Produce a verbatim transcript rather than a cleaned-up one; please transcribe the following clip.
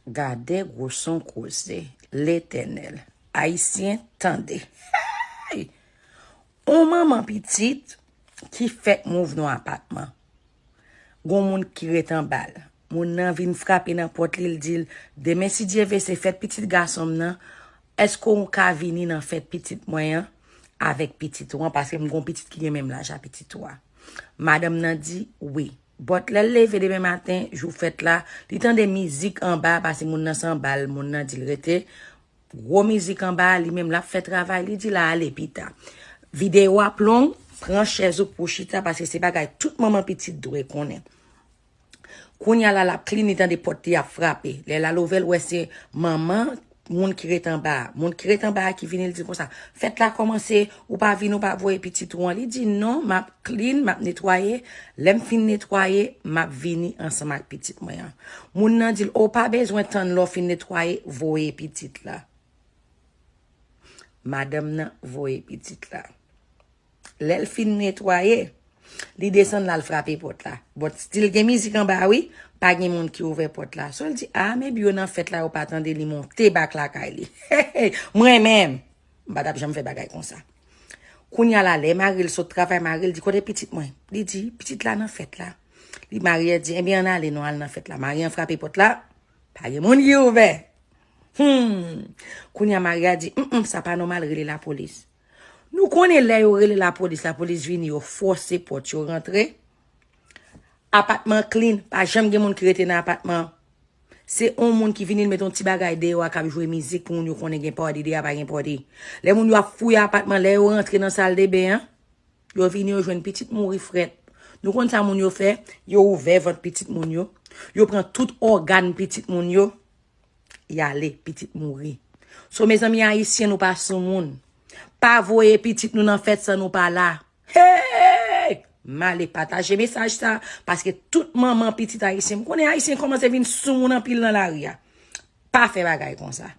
Gade gwo son koze. Letènèl. Ayisyen, tande. Hey! On manman pitit ki fèk mouv nan apatman. Gon moun ki ret anba l. Moun nan vin frape nan pòt li, l di l, demen, si Dye vle, se fèt pitit gason m nan. Èske w ka vini nan fèt pitit mwen an avèk pitit ou an? Paske m gon pitit ki gen menm laj a pitit ou a. Madanm nan di, wi. But lè l leve demen maten, jou fèt la, li tande mizik anba, paske moun nan se anba l, moun nan di l rete. Gwo mizik anba, li menm l ap fè travay, li di l a ale pita. Videyo ap long, pran chèz ou pou chita, paske se bagay tout manman pitit dwe konnen. Kounye a la, l ap clean, li tande pòt li ap frape. Lè l al ouvè, l wè se manman moun ki ret anba a. Moun ki ret anba a ki vini, l di l konsa, fèt la kòmanse, ou pa vini, ou pa voye pitit ou an. Li di, non, m ap clean, m ap netwaye. Lè m fin netwaye, m ap vini ansanm ak pitit mwen an. Moun nan di l, ou pa bezwen tann lè w fin netwaye, voye pitit la. Madanm nan voye pitit la. Lè l fin netwaye, li desann l al frape pòt la. But still gen mizik anba wi, pa gen moun ki ouvè pòt la. So l di, a, maybe yo nan fèt la, yo pa tande, li monte back lakay li. Mwen menm, m pa t ap janm fè bagay konsa. Kounye a la, lè mari l sot travay, mari l di, kote pitit mwen? Li di, pitit la nan fèt la. Li mari a di, ebyen, ann ale, nou al nan fèt la. Mari an frape pòt la, pa gen moun ki ouvè. Hmm. Kounye a, mari a di, mm, mm, sa pa nòmal, rele lapolis. Nou konnen lè yo rele lapolis, lapolis vini, yo fòse pòt yo rantre. Apatman clean, pa janm gen moun ki rete nan apatman. Se on moun ki vini, l met on ti bagay deyò a k ap jwe mizik pou moun yo konnen gen party, deyò a pa gen party. Lè moun yo ap fouye apatman, lè yo rantre nan saldeben an, yo vini, yo jwenn pitit mouri frèt. Nou konn sa moun yo fè? Yo ouvè vant pitit moun yo. Yo pran tout ògàn pitit moun yo. Y ale, pitit mouri. So, mezanmi ayisyen, nou pa soumoun. Pa voye pitit nou nan fèt san nou pa la. Hey! M ale pataje mesaj sa, paske tout manman pitit ayisyen, m konnen ayisyen kòmanse vin soumoun anpil nan lari a. Pa fè bagay konsa.